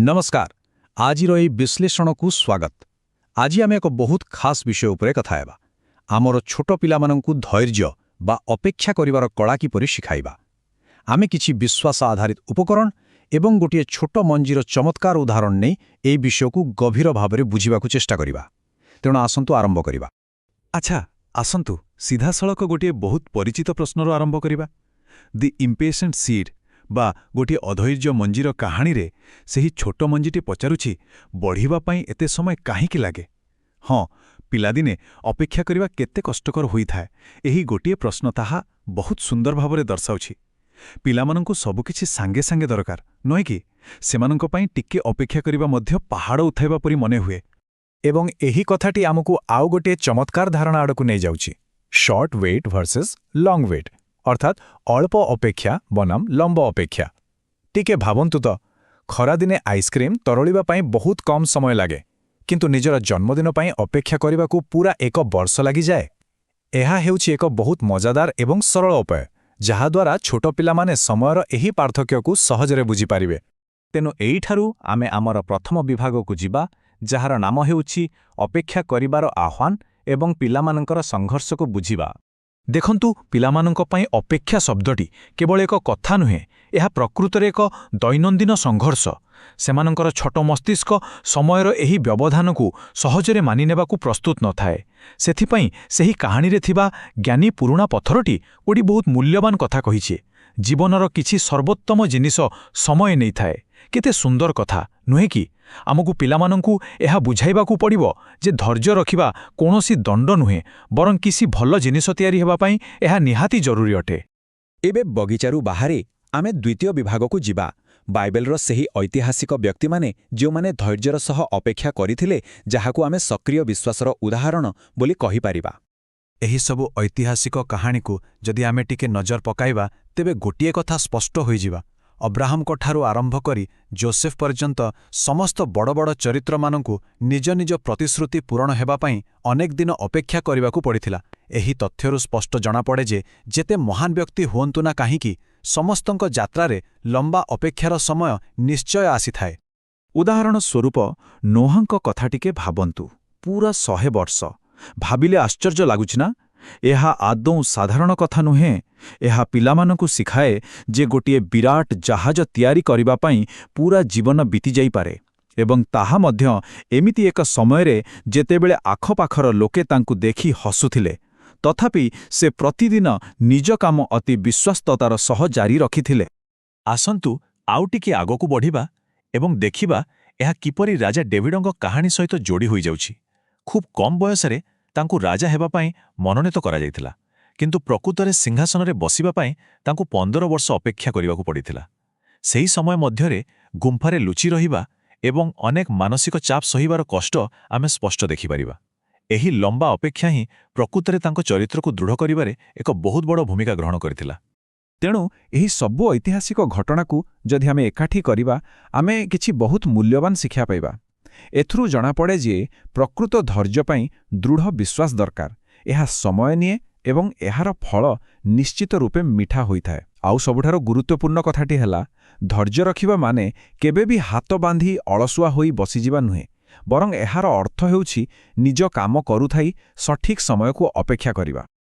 ନମସ୍କାର। ଆଜିର ଏହି ବିଶ୍ଳେଷଣକୁ ସ୍ୱାଗତ। ଆଜି ଆମେ ଏକ ବହୁତ ଖାସ୍ ବିଷୟ ଉପରେ କଥା ହେବା, ଆମର ଛୋଟ ପିଲାମାନଙ୍କୁ ଧୈର୍ଯ୍ୟ ବା ଅପେକ୍ଷା କରିବାର କଳା କିପରି ଶିଖାଇବା। ଆମେ କିଛି ବିଶ୍ୱାସ ଆଧାରିତ ଉପକରଣ ଏବଂ ଗୋଟିଏ ଛୋଟ ମଞ୍ଜିର ଚମତ୍କାର ଉଦାହରଣ ନେଇ ଏହି ବିଷୟକୁ ଗଭୀର ଭାବରେ ବୁଝିବାକୁ ଚେଷ୍ଟା କରିବା। ତେଣୁ ଆସନ୍ତୁ ଆରମ୍ଭ କରିବା। ଆଚ୍ଛା, ଆସନ୍ତୁ ସିଧାସଳଖ ଗୋଟିଏ ବହୁତ ପରିଚିତ ପ୍ରଶ୍ନରୁ ଆରମ୍ଭ କରିବା। ଦି ଇମ୍ପେସେଣ୍ଟ ସିଡ୍ ବା ଗୋଟିଏ ଅଧୈର୍ଯ୍ୟ ମଞ୍ଜିର କାହାଣୀରେ ସେହି ଛୋଟ ମଞ୍ଜିଟି ପଚାରୁଛି, ବଢ଼ିବା ପାଇଁ ଏତେ ସମୟ କାହିଁକି ଲାଗେ? ହଁ, ପିଲାଦିନେ ଅପେକ୍ଷା କରିବା କେତେ କଷ୍ଟକର ହୋଇଥାଏ, ଏହି ଗୋଟିଏ ପ୍ରଶ୍ନ ତାହା ବହୁତ ସୁନ୍ଦର ଭାବରେ ଦର୍ଶାଉଛି। ପିଲାମାନଙ୍କୁ ସବୁକିଛି ସାଙ୍ଗେ ସାଙ୍ଗେ ଦରକାର, ନୁହେଁ କି? ସେମାନଙ୍କ ପାଇଁ ଟିକେ ଅପେକ୍ଷା କରିବା ମଧ୍ୟ ପାହାଡ଼ ଉଠାଇବା ପରି ମନେହୁଏ। ଏବଂ ଏହି କଥାଟି ଆମକୁ ଆଉ ଗୋଟିଏ ଚମତ୍କାର ଧାରଣା ଆଡ଼କୁ ନେଇଯାଉଛି, short wait versus long wait, ଅର୍ଥାତ୍ ଅଳ୍ପ ଅପେକ୍ଷା ବନାମ ଲମ୍ବ ଅପେକ୍ଷା। ଟିକେ ଭାବନ୍ତୁ ତ, ଖରାଦିନେ ଆଇସ୍କ୍ରିମ୍ ତରଳିବା ପାଇଁ ବହୁତ କମ୍ ସମୟ ଲାଗେ, କିନ୍ତୁ ନିଜର ଜନ୍ମଦିନ ପାଇଁ ଅପେକ୍ଷା କରିବାକୁ ପୂରା ଏକ ବର୍ଷ ଲାଗିଯାଏ। ଏହା ହେଉଛି ଏକ ବହୁତ ମଜାଦାର ଏବଂ ସରଳ ଉପାୟ, ଯାହାଦ୍ୱାରା ଛୋଟ ପିଲାମାନେ ସମୟର ଏହି ପାର୍ଥକ୍ୟକୁ ସହଜରେ ବୁଝିପାରିବେ। ତେଣୁ ଏଇଠାରୁ ଆମେ ଆମର ପ୍ରଥମ ବିଭାଗକୁ ଯିବା, ଯାହାର ନାମ ହେଉଛି ଅପେକ୍ଷା କରିବାର ଆହ୍ୱାନ ଏବଂ ପିଲାମାନଙ୍କର ସଂଘର୍ଷକୁ ବୁଝିବା। ଦେଖନ୍ତୁ, ପିଲାମାନଙ୍କ ପାଇଁ ଅପେକ୍ଷା ଶବ୍ଦଟି କେବଳ ଏକ କଥା ନୁହେଁ, ଏହା ପ୍ରକୃତରେ ଏକ ଦୈନନ୍ଦିନ ସଂଘର୍ଷ। ସେମାନଙ୍କର ଛୋଟ ମସ୍ତିଷ୍କ ସମୟର ଏହି ବ୍ୟବଧାନକୁ ସହଜରେ ମାନିନେବାକୁ ପ୍ରସ୍ତୁତ ନଥାଏ। ସେଥିପାଇଁ ସେହି କାହାଣୀରେ ଥିବା ଜ୍ଞାନୀ ପୁରୁଣା ପଥରଟି ଗୋଟି ବହୁତ ମୂଲ୍ୟବାନ କଥା କହିଛି, ଜୀବନର କିଛି ସର୍ବୋତ୍ତମ ଜିନିଷ ସମୟ ନେଇଥାଏ। କେତେ ସୁନ୍ଦର କଥା, ନୁହେଁ କି? ଆମକୁ ପିଲାମାନଙ୍କୁ ଏହା ବୁଝାଇବାକୁ ପଡ଼ିବ ଯେ ଧୈର୍ଯ୍ୟ ରଖିବା କୌଣସି ଦଣ୍ଡ ନୁହେଁ, ବରଂ କିଛି ଭଲ ଜିନିଷ ତିଆରି ହେବା ପାଇଁ ଏହା ନିହାତି ଜରୁରୀ ଅଟେ। ଏବେ ବଗିଚାରୁ ବାହାରି ଆମେ ଦ୍ୱିତୀୟ ବିଭାଗକୁ ଯିବା, ବାଇବେଲର ସେହି ଐତିହାସିକ ବ୍ୟକ୍ତିମାନେ ଯେଉଁମାନେ ଧୈର୍ଯ୍ୟର ସହ ଅପେକ୍ଷା କରିଥିଲେ, ଯାହାକୁ ଆମେ ସକ୍ରିୟ ବିଶ୍ୱାସର ଉଦାହରଣ ବୋଲି କହିପାରିବା। ଏହିସବୁ ଐତିହାସିକ କାହାଣୀକୁ ଯଦି ଆମେ ଟିକେ ନଜର ପକାଇବା, ତେବେ ଗୋଟିଏ କଥା ସ୍ପଷ୍ଟ ହୋଇଯିବା। ଅବ୍ରାହମଙ୍କଠାରୁ ଆରମ୍ଭ କରି ଜୋସେଫ ପର୍ଯ୍ୟନ୍ତ ସମସ୍ତ ବଡ଼ ବଡ଼ ଚରିତ୍ରମାନଙ୍କୁ ନିଜ ନିଜ ପ୍ରତିଶ୍ରୁତି ପୂରଣ ହେବା ପାଇଁ ଅନେକ ଦିନ ଅପେକ୍ଷା କରିବାକୁ ପଡ଼ିଥିଲା। ଏହି ତଥ୍ୟରୁ ସ୍ପଷ୍ଟ ଜଣାପଡ଼େ ଯେ ଯେତେ ମହାନ ବ୍ୟକ୍ତି ହୁଅନ୍ତୁ ନା କାହିଁକି, ସମସ୍ତଙ୍କ ଯାତ୍ରାରେ ଲମ୍ବା ଅପେକ୍ଷାର ସମୟ ନିଶ୍ଚୟ ଆସିଥାଏ। ଉଦାହରଣ ସ୍ୱରୂପ ନୋହାଙ୍କ କଥା ଟିକେ ଭାବନ୍ତୁ। ପୂରା 100 ବର୍ଷ! ଭାବିଲେ ଆଶ୍ଚର୍ଯ୍ୟ ଲାଗୁଛି ନା? ଏହା ଆଦୌ ସାଧାରଣ କଥା ନୁହେଁ। ଏହା ପିଲାମାନଙ୍କୁ ଶିଖାଏ ଯେ ଗୋଟିଏ ବିରାଟ ଜାହାଜ ତିଆରି କରିବା ପାଇଁ ପୂରା ଜୀବନ ବିତିଯାଇପାରେ ଏବଂ ତାହା ମଧ୍ୟ ଏମିତି ଏକ ସମୟରେ ଯେତେବେଳେ ଆଖପାଖର ଲୋକେ ତାଙ୍କୁ ଦେଖି ହସୁଥିଲେ। ତଥାପି ସେ ପ୍ରତିଦିନ ନିଜ କାମ ଅତି ବିଶ୍ୱସ୍ତତାର ସହ ଜାରି ରଖିଥିଲେ। ଆସନ୍ତୁ ଆଉ ଟିକେ ଆଗକୁ ବଢ଼ିବା ଏବଂ ଦେଖିବା ଏହା କିପରି ରାଜା ଡେଭିଡଙ୍କ କାହାଣୀ ସହିତ ଯୋଡ଼ି ହୋଇଯାଉଛି। ଖୁବ୍ କମ୍ ବୟସରେ ତାଙ୍କୁ ରାଜା ହେବା ପାଇଁ ମନୋନୀତ କରାଯାଇଥିଲା, କିନ୍ତୁ ପ୍ରକୃତରେ ସିଂହାସନରେ ବସିବା ପାଇଁ ତାଙ୍କୁ 15 ବର୍ଷ ଅପେକ୍ଷା କରିବାକୁ ପଡ଼ିଥିଲା। ସେହି ସମୟ ମଧ୍ୟରେ ଗୁମ୍ଫାରେ ଲୁଚି ରହିବା ଏବଂ ଅନେକ ମାନସିକ ଚାପ ସହିବାର କଷ୍ଟ ଆମେ ସ୍ପଷ୍ଟ ଦେଖିପାରିବା। ଏହି ଲମ୍ବା ଅପେକ୍ଷା ହିଁ ପ୍ରକୃତରେ ତାଙ୍କ ଚରିତ୍ରକୁ ଦୃଢ଼ କରିବାରେ ଏକ ବହୁତ ବଡ଼ ଭୂମିକା ଗ୍ରହଣ କରିଥିଲା। ତେଣୁ ଏହି ସବୁ ଐତିହାସିକ ଘଟଣାକୁ ଯଦି ଆମେ ଏକାଠି କରିବା, ଆମେ କିଛି ବହୁତ ମୂଲ୍ୟବାନ ଶିକ୍ଷା ପାଇବା। ଏଥିରୁ ଜଣାପଡ଼େ ଯେ ପ୍ରକୃତ ଧୈର୍ଯ୍ୟ ପାଇଁ ଦୃଢ଼ ବିଶ୍ୱାସ ଦରକାର। ଏହା ସମୟ ନିଏ ଏବଂ ଏହାର ଫଳ ନିଶ୍ଚିତ ରୂପେ ମିଠା ହୋଇଥାଏ। ଆଉ ସବୁଠାରୁ ଗୁରୁତ୍ୱପୂର୍ଣ୍ଣ କଥାଟି ହେଲା, ଧୈର୍ଯ୍ୟ ରଖିବା ମାନେ କେବେ ବି ହାତ ବାନ୍ଧି ଅଳସୁଆ ହୋଇ ବସିଯିବା ନୁହେଁ, ବରଂ ଏହାର ଅର୍ଥ ହେଉଛି ନିଜ କାମ କରୁଥାଇ ସଠିକ୍ ସମୟକୁ ଅପେକ୍ଷା କରିବା।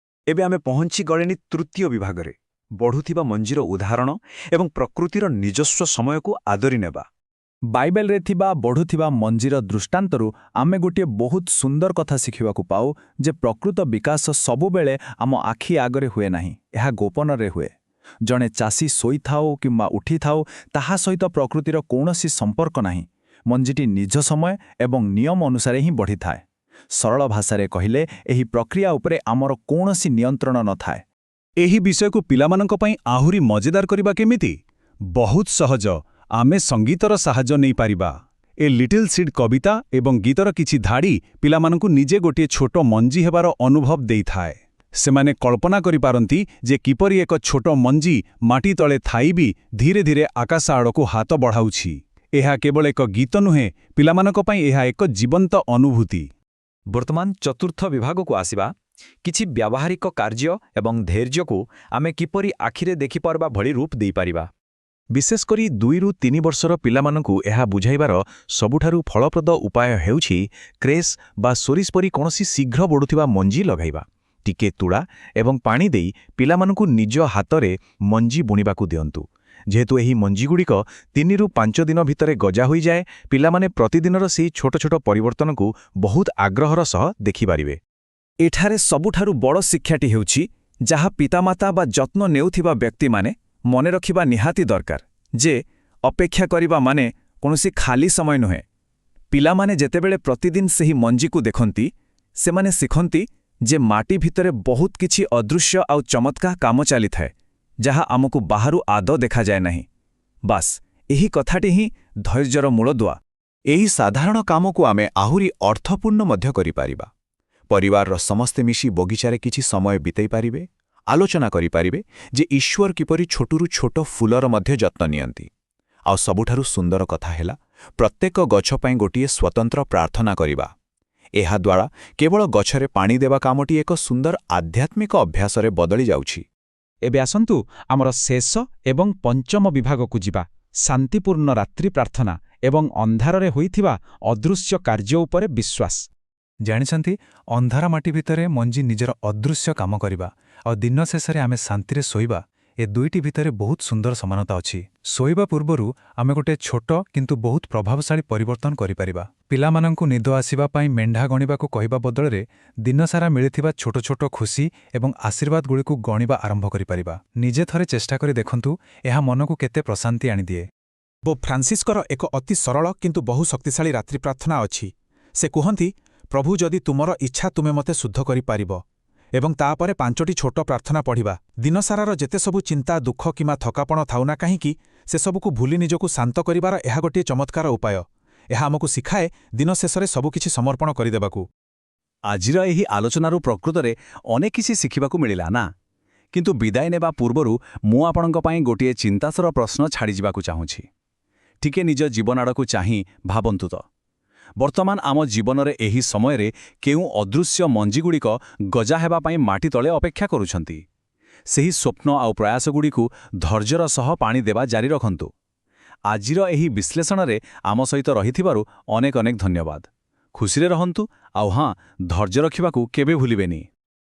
ଏବେ ଆମେ ପହଞ୍ଚି ଗଲେଣି ତୃତୀୟ ବିଭାଗରେ, ବଢ଼ୁଥିବା ମଞ୍ଜିର ଉଦାହରଣ ଏବଂ ପ୍ରକୃତିର ନିଜସ୍ୱ ସମୟକୁ ଆଦରି ନେବା। ବାଇବେଲରେ ଥିବା ବଢ଼ୁଥିବା ମଞ୍ଜିର ଦୃଷ୍ଟାନ୍ତରୁ ଆମେ ଗୋଟିଏ ବହୁତ ସୁନ୍ଦର କଥା ଶିଖିବାକୁ ପାଉ ଯେ ପ୍ରକୃତ ବିକାଶ ସବୁବେଳେ ଆମ ଆଖି ଆଗରେ ହୁଏ ନାହିଁ, ଏହା ଗୋପନରେ ହୁଏ। ଜଣେ ଚାଷୀ ଶୋଇଥାଉ କିମ୍ବା ଉଠିଥାଉ, ତାହା ସହିତ ପ୍ରକୃତିର କୌଣସି ସମ୍ପର୍କ ନାହିଁ। ମଞ୍ଜିଟି ନିଜ ସମୟ ଏବଂ ନିୟମ ଅନୁସାରେ ହିଁ ବଢ଼ିଥାଏ। ସରଳ ଭାଷାରେ କହିଲେ, ଏହି ପ୍ରକ୍ରିୟା ଉପରେ ଆମର କୌଣସି ନିୟନ୍ତ୍ରଣ ନଥାଏ। ଏହି ବିଷୟକୁ ପିଲାମାନଙ୍କ ପାଇଁ ଆହୁରି ମଜେଦାର କରିବା କେମିତି? ବହୁତ ସହଜ। ଆମେ ସଙ୍ଗୀତର ସାହାଯ୍ୟ ନେଇପାରିବା। ଏ ଲିଟିଲ୍ ସିଡ୍ କବିତା ଏବଂ ଗୀତର କିଛି ଧାଡ଼ି ପିଲାମାନଙ୍କୁ ନିଜେ ଗୋଟିଏ ଛୋଟ ମଞ୍ଜି ହେବାର ଅନୁଭବ ଦେଇଥାଏ। ସେମାନେ କଳ୍ପନା କରିପାରନ୍ତି ଯେ କିପରି ଏକ ଛୋଟ ମଞ୍ଜି ମାଟି ତଳେ ଥାଇ ବି ଧୀରେ ଧୀରେ ଆକାଶ ଆଡ଼କୁ ହାତ ବଢ଼ାଉଛି। ଏହା କେବଳ ଏକ ଗୀତ ନୁହେଁ, ପିଲାମାନଙ୍କ ପାଇଁ ଏହା ଏକ ଜୀବନ୍ତ ଅନୁଭୂତି। ବର୍ତ୍ତମାନ ଚତୁର୍ଥ ବିଭାଗକୁ ଆସିବା, କିଛି ବ୍ୟାବହାରିକ କାର୍ଯ୍ୟ ଏବଂ ଧୈର୍ଯ୍ୟକୁ ଆମେ କିପରି ଆଖିରେ ଦେଖିପାରିବା ଭଳି ରୂପ ଦେଇପାରିବା। ବିଶେଷ କରି 2ରୁ 3 ବର୍ଷର ପିଲାମାନଙ୍କୁ ଏହା ବୁଝାଇବାର ସବୁଠାରୁ ଫଳପ୍ରଦ ଉପାୟ ହେଉଛି କ୍ରେସ୍ ବା ସୋରିଷ ପରି କୌଣସି ଶୀଘ୍ର ବଢ଼ୁଥିବା ମଞ୍ଜି ଲଗାଇବା। ଟିକେ ତୁଳା ଏବଂ ପାଣି ଦେଇ ପିଲାମାନଙ୍କୁ ନିଜ ହାତରେ ମଞ୍ଜି ବୁଣିବାକୁ ଦିଅନ୍ତୁ। ଯେହେତୁ ଏହି ମଞ୍ଜିଗୁଡ଼ିକ 3ରୁ 5 ଦିନ ଭିତରେ ଗଜା ହୋଇଯାଏ, ପିଲାମାନେ ପ୍ରତିଦିନର ସେହି ଛୋଟ ଛୋଟ ପରିବର୍ତ୍ତନକୁ ବହୁତ ଆଗ୍ରହର ସହ ଦେଖିପାରିବେ। ଏଠାରେ ସବୁଠାରୁ ବଡ଼ ଶିକ୍ଷାଟି ହେଉଛି, ଯାହା ପିତାମାତା ବା ଯତ୍ନ ନେଉଥିବା ବ୍ୟକ୍ତିମାନେ ମନେ ରଖିବା ନିହାତି ଦରକାର ଯେ ଅପେକ୍ଷା କରିବା ମାନେ କୌଣସି ଖାଲି ସମୟ ନୁହେଁ। ପିଲାମାନେ ଯେତେବେଳେ ପ୍ରତିଦିନ ସେହି ମଞ୍ଜିକୁ ଦେଖନ୍ତି, ସେମାନେ ଶିଖନ୍ତି ଯେ ମାଟି ଭିତରେ ବହୁତ କିଛି ଅଦୃଶ୍ୟ ଆଉ ଚମତ୍କାର କାମ ଚାଲିଥାଏ, ଯାହା ଆମକୁ ବାହାରୁ ଆଦୌ ଦେଖାଯାଏ ନାହିଁ। ବାସ୍, ଏହି କଥାଟି ହିଁ ଧୈର୍ଯ୍ୟର ମୂଳଦୁଆ। ଏହି ସାଧାରଣ କାମକୁ ଆମେ ଆହୁରି ଅର୍ଥପୂର୍ଣ୍ଣ ମଧ୍ୟ କରିପାରିବା। ପରିବାରର ସମସ୍ତେ ମିଶି ବଗିଚାରେ କିଛି ସମୟ ବିତେଇ ପାରିବେ, ଆଲୋଚନା କରିପାରିବେ ଯେ ଈଶ୍ୱର କିପରି ଛୋଟରୁ ଛୋଟ ଫୁଲର ମଧ୍ୟ ଯତ୍ନ ନିଅନ୍ତି। ଆଉ ସବୁଠାରୁ ସୁନ୍ଦର କଥା ହେଲା ପ୍ରତ୍ୟେକ ଗଛ ପାଇଁ ଗୋଟିଏ ସ୍ୱତନ୍ତ୍ର ପ୍ରାର୍ଥନା କରିବା। ଏହାଦ୍ୱାରା କେବଳ ଗଛରେ ପାଣି ଦେବା କାମଟି ଏକ ସୁନ୍ଦର ଆଧ୍ୟାତ୍ମିକ ଅଭ୍ୟାସରେ ବଦଳି ଯାଉଛି। ଏବେ ଆସନ୍ତୁ ଆମର ଶେଷ ଏବଂ ପଞ୍ଚମ ବିଭାଗକୁ ଯିବା, ଶାନ୍ତିପୂର୍ଣ୍ଣ ରାତ୍ରି ପ୍ରାର୍ଥନା ଏବଂ ଅନ୍ଧାରରେ ହୋଇଥିବା ଅଦୃଶ୍ୟ କାର୍ଯ୍ୟ ଉପରେ ବିଶ୍ୱାସ। ଜାଣିଛନ୍ତି, ଅନ୍ଧାର ମାଟି ଭିତରେ ମଞ୍ଜି ନିଜର ଅଦୃଶ୍ୟ କାମ କରିବା ଆଉ ଦିନ ଶେଷରେ ଆମେ ଶାନ୍ତିରେ ଶୋଇବା, ଏ ଦୁଇଟି ଭିତରେ ବହୁତ ସୁନ୍ଦର ସମାନତା ଅଛି। ଶୋଇବା ପୂର୍ବରୁ ଆମେ ଗୋଟେ ଛୋଟ କିନ୍ତୁ ବହୁତ ପ୍ରଭାବଶାଳୀ ପରିବର୍ତ୍ତନ କରିପାରିବା। ପିଲାମାନଙ୍କୁ ନିଦ ଆସିବା ପାଇଁ ମେଣ୍ଢା ଗଣିବାକୁ କହିବା ବଦଳରେ ଦିନସାରା ମିଳିଥିବା ଛୋଟ ଛୋଟ ଖୁସି ଏବଂ ଆଶୀର୍ବାଦଗୁଡ଼ିକୁ ଗଣିବା ଆରମ୍ଭ କରିପାରିବା। ନିଜେ ଥରେ ଚେଷ୍ଟା କରି ଦେଖନ୍ତୁ, ଏହା ମନକୁ କେତେ ପ୍ରଶାନ୍ତି ଆଣିଦିଏ। ପୋପ୍ ଫ୍ରାନ୍ସିସ୍ଙ୍କର ଏକ ଅତି ସରଳ କିନ୍ତୁ ବହୁ ଶକ୍ତିଶାଳୀ ରାତ୍ରି ପ୍ରାର୍ଥନା ଅଛି। ସେ କୁହନ୍ତି, "ପ୍ରଭୁ, ଯଦି ତୁମର ଇଚ୍ଛା, ତୁମେ ମୋତେ ଶୁଦ୍ଧ କରିପାରିବ।" ଏବଂ ତାପରେ ପାଞ୍ଚଟି ଛୋଟ ପ୍ରାର୍ଥନା ପଢ଼ିବା। ଦିନସାରାର ଯେତେ ସବୁ ଚିନ୍ତା, ଦୁଃଖ କିମ୍ବା ଥକାପଣ ଥାଉ ନା କାହିଁକି, ସେସବୁକୁ ଭୁଲି ନିଜକୁ ଶାନ୍ତ କରିବାର ଏହା ଗୋଟିଏ ଚମତ୍କାର ଉପାୟ। ଏହା ଆମକୁ ଶିଖାଏ ଦିନ ଶେଷରେ ସବୁକିଛି ସମର୍ପଣ କରିଦେବାକୁ। ଆଜିର ଏହି ଆଲୋଚନାରୁ ପ୍ରକୃତରେ ଅନେକ କିଛି ଶିଖିବାକୁ ମିଳିଲା ନା? କିନ୍ତୁ ବିଦାୟ ନେବା ପୂର୍ବରୁ ମୁଁ ଆପଣଙ୍କ ପାଇଁ ଗୋଟିଏ ଚିନ୍ତାସର ପ୍ରଶ୍ନ ଛାଡ଼ିଯିବାକୁ ଚାହୁଁଛି। ଟିକେ ନିଜ ଜୀବନ ଆଡ଼କୁ ଚାହିଁ ଭାବନ୍ତୁ ତ, ବର୍ତ୍ତମାନ ଆମ ଜୀବନରେ ଏହି ସମୟରେ କେଉଁ ଅଦୃଶ୍ୟ ମଞ୍ଜିଗୁଡ଼ିକ ଗଜା ହେବା ପାଇଁ ମାଟି ତଳେ ଅପେକ୍ଷା କରୁଛନ୍ତି? ସେହି ସ୍ୱପ୍ନ ଆଉ ପ୍ରୟାସଗୁଡ଼ିକୁ ଧୈର୍ଯ୍ୟର ସହ ପାଣି ଦେବା ଜାରି ରଖନ୍ତୁ। ଆଜିର ଏହି ବିଶ୍ଳେଷଣରେ ଆମ ସହିତ ରହିଥିବାରୁ ଅନେକ ଅନେକ ଧନ୍ୟବାଦ। ଖୁସିରେ ରହନ୍ତୁ, ଆଉ ହଁ, ଧୈର୍ଯ୍ୟ ରଖିବାକୁ କେବେ ଭୁଲିବେନି।